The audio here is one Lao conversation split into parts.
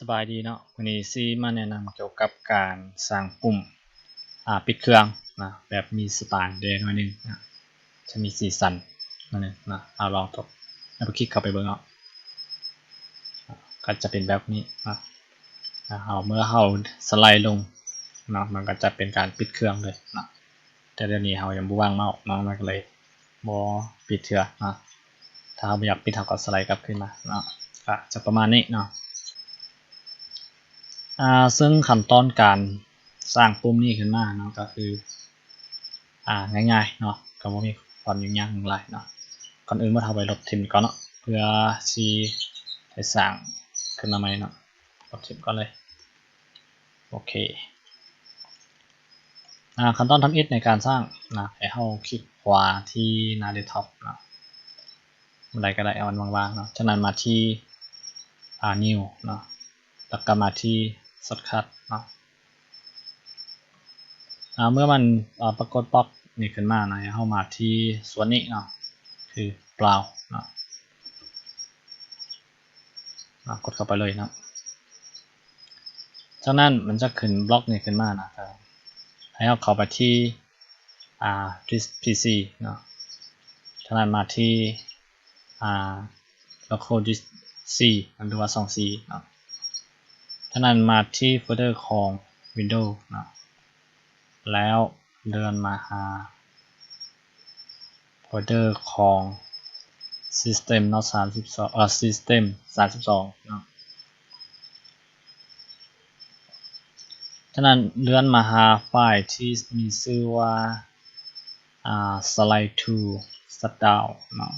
ສະບາຍດີເນາະ, ມື້ນີ້ຊິມາແນະນຳກ່ຽວກັບການສ້າງປຸ່ມ ອາ ປິດເຄື່ອງນະ ແບບມີສະໄຕແດ່ໜ້ອຍໜຶ່ງນະ, ຈະມີສີສັນໜ້ອຍໜຶ່ງນະ. ເຮົາລອງກົດ Double click ເຂົ້າໄປເບິ່ງເນາະ, ກໍຈະເປັນແບບນີ້ນະ. ເຮົາ ເມື່ອເຮົາສະໄລລົງເນາະ ມັນກໍຈະເປັນການປິດເຄື່ອງເລີຍນະ. ແຕ່ດຽວນີ້ເຮົາຍັງບໍ່ວາງເມົາເນາະ ມັນກໍເລີຍບໍ່ປິດເທື່ອເນາະ. ຖ້າເຮົາບໍ່ຢາກປິດ ເຮົາກໍສະໄລກັບຄືນມາເນາະ, ກໍຈະປະມານນີ້ເນາະ. ອາ ເຊິ່ງຂັ້ນຕອນການສ້າງປຸ່ມນີ້ຂຶ້ນມາເນາະ ກໍຄື ອາ ງ່າຍໆເນາະ, ກໍບໍ່ມີຄວາມຫຍຸ້ງຍາກຫຍັງຫຼາຍເນາະ. ກ່ອນອື່ນໝົດ ເຮົາໄປລົບຖິ້ມກ່ອນເນາະ ເພື່ອຊິໄດ້ສ້າງຂຶ້ນມາໃໝ່ເນາະ. ລົບຖິ້ມກ່ອນເລີຍ. ໂອເຄ ອາ ຂັ້ນຕອນທຳອິດໃນການສ້າງນະ ໃຫ້ເຮົາຄລິກຂວາທີ່ໜ້າເດັສທັອບເນາະ, ອັນໃດກໍໄດ້ ເອົາອັນວ່າງໆເນາະ. ຈາກນັ້ນມາທີ່ ອາ New ເນາະ, ແລ້ວກໍມາທີ່ Shortcut ເນາະ. ອາ ເມື່ອມັນ ອາ ປາກົດປັອບນີ້ຂຶ້ນມານະ ໃຫ້ເຮົາມາທີ່ສ່ວນນີ້ເນາະ ຄື Browse ເນາະ. ອາ ກົດເຂົ້າໄປເລີຍເນາະ. ຈາກນັ້ນມັນຈະຂຶ້ນບລັອກນີ້ຂຶ້ນມານະ, ໃຫ້ເຮົາເຂົ້າໄປທີ່ ອາ Disk ພີ ຊີ ເນາະ. ຈາກນັ້ນມາທີ່ ອາ Local Disk C ຫຼືວ່າຊ່ອງ C ເນາະ. ຈາກນັ້ນມາທີ່ໂຟນເດີຂອງ Windows ເນາະ, ແລ້ວເລື່ອນມາຫາໂຟນເດີຂອງ System ເນາະ ສາມສິບສອງ ເອີ System ສາມສິບສອງເນາະ. ຈາກນັ້ນເລື່ອນມາຫາໄຟລ໌ທີ່ມີຊື່ວ່າ ອາ Slide to Shutdown ເນາະ,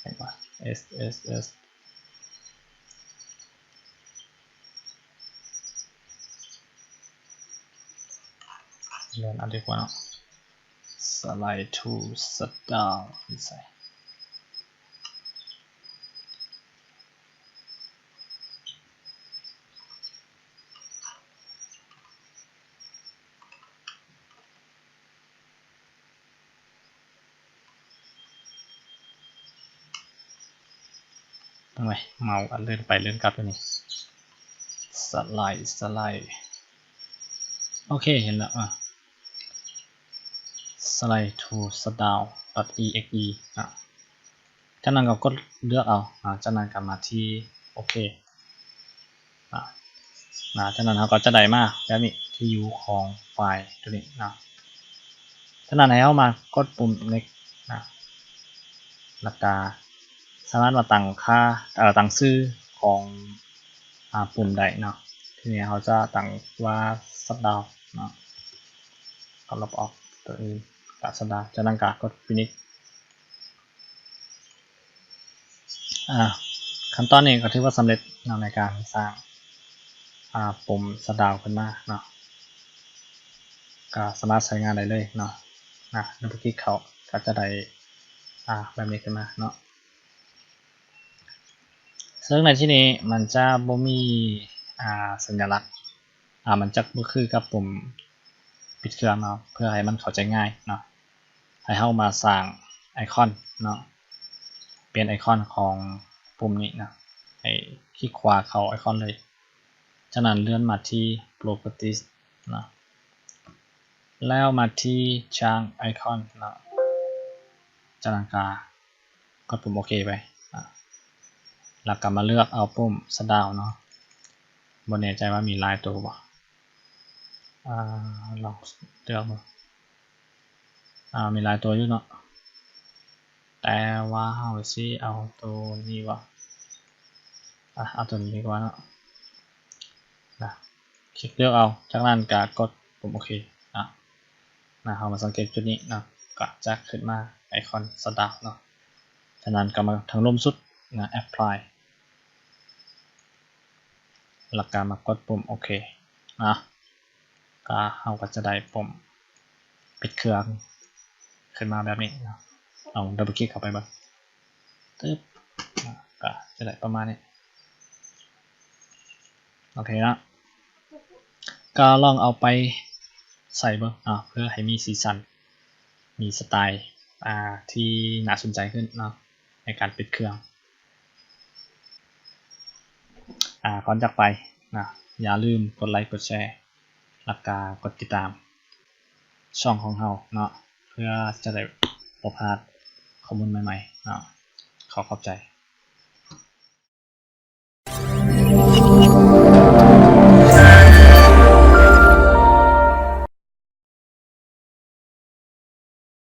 ເຫັນບໍ່ S S S ເລື່ອນເອົາດີກວ່າເນາະ. Slide to Shutdown ຢູ່ໃສ? ເອົາໄວ້ ເມົາສ໌ເລື່ອນໄປເລື່ອນກັບຢູ່ນີ້ Slide Slide ໂອເຄ ເຫັນແລ້ວ ອາ Slide to Shutdown dot exe ນະ. ຈາກນັ້ນກໍກົດເລືອກເອົາ ອາ ຈາກນັ້ນກໍມາທີ່ໂອເຄ ອາ ນະ. ຈາກນັ້ນເຮົາກໍຈະໄດ້ມາແບບນີ້ ທີ່ຢູ່ຂອງໄຟລ໌ໂຕນີ້ນະ. ຈາກນັ້ນໃຫ້ເຮົາມາກົດປຸ່ມ Next ນະ ແລ້ວກໍສາມາດມາຕັ້ງຄ່າ ເອີ ຕັ້ງຊື່ຂອງ ອາ ປຸ່ມໄດ້ເນາະ. ທີນີ້ເຮົາຈະຕັ້ງວ່າ Shutdown ເນາະ, ກໍລົບອອກຕົວອື່ນ ກະ Shutdown. ຈາກນັ້ນກະກົດ Finish. ອາ ຂັ້ນຕອນນີ້ກໍຖືວ່າສຳເລັດເນາະ ໃນການສ້າງ ອາ ປຸ່ມ Shutdown ຂຶ້ນມາເນາະ, ກໍສາມາດໃຊ້ງານໄດ້ເລີຍເນາະ. ນະ Double click ເຂົ້າ ກໍຈະໄດ້ ອາ ແບບນີ້ຂຶ້ນມາເນາະ. ເຊິ່ງໃນທີ່ນີ້ມັນຈະບໍ່ມີ ອາ ສັນຍາລັກ ອາ ມັນຈະບໍ່ຄືກັບປຸ່ມປິດເຄື່ອງເນາະ. ເພື່ອໃຫ້ມັນເຂົ້າໃຈງ່າຍເນາະ ໃຫ້ເຮົາມາສ້າງໄອຄອນເນາະ, ປ່ຽນໄອຄອນຂອງປຸ່ມນີ້ເນາະ. ໃຫ້ຄລິກຂວາເຂົ້າໄອຄອນເລີຍ, ຈາກນັ້ນເລື່ອນມາທີ່ Properties ເນາະ, ແລ້ວມາທີ່ Change Icon ເນາະ, ຈາກນັ້ນກະ ກົດປຸ່ມໂອເຄໄປ ອາ ແລ້ວກໍມາເລືອກເອົາປຸ່ມ Shutdown ເນາະ. ບໍ່ແນ່ໃຈວ່າມີຫຼາຍໂຕບໍ່ ອາ ລອງເລືອກເບິ່ງ. ອາ ມີຫຼາຍໂຕຢູ່ເນາະ, ແຕ່ວ່າເຮົາຊິເອົາໂຕນີ້ບໍ່ ອາ ເອົາໂຕນີ້ດີກວ່າເນາະ. ນະ ຄລິກເລືອກເອົາ, ຈາກນັ້ນກະກົດປຸ່ມໂອເຄນະ. ນະ ເຮົາມາສັງເກດຈຸດນີ້ນະ, ກະຈະຂຶ້ນມາໄອຄອນ Shutdown ເນາະ. ຈາກນັ້ນກະມາທາງລຸ່ມສຸດນະ Apply ແລ້ວກະມາກົດປຸ່ມໂອເຄນະ. ກະ ເຮົາກໍຈະໄດ້ປຸ່ມປິດເຄື່ອງຂຶ້ນມາແບບນີ້ເນາະ. ລອງ Double click ເຂົ້າໄປເບິ່ງ ຕຶບ ນະ ກໍຈະໄດ້ປະມານນີ້ ໂອເຄເນາະ. ກໍລອງເອົາໄປໃຊ້ເບິ່ງເນາະ ເພື່ອໃຫ້ມີສີສັນ ມີສະໄຕ ອາ ທີ່ໜ້າສົນໃຈຂຶ້ນເນາະ ໃນການປິດເຄື່ອງ. ອາ ກ່ອນຈາກໄປນະ ຢ່າລືມກົດໄລ ກົດແຊ ແລ້ວກະກົດຕິດຕາມຊ່ອງຂອງເຮົາເນາະ ເພື່ອຈະໄດ້ບໍ່ພາດຂໍ້ມູນໃໝ່ໆເນາະ. ຂໍຂອບໃຈ.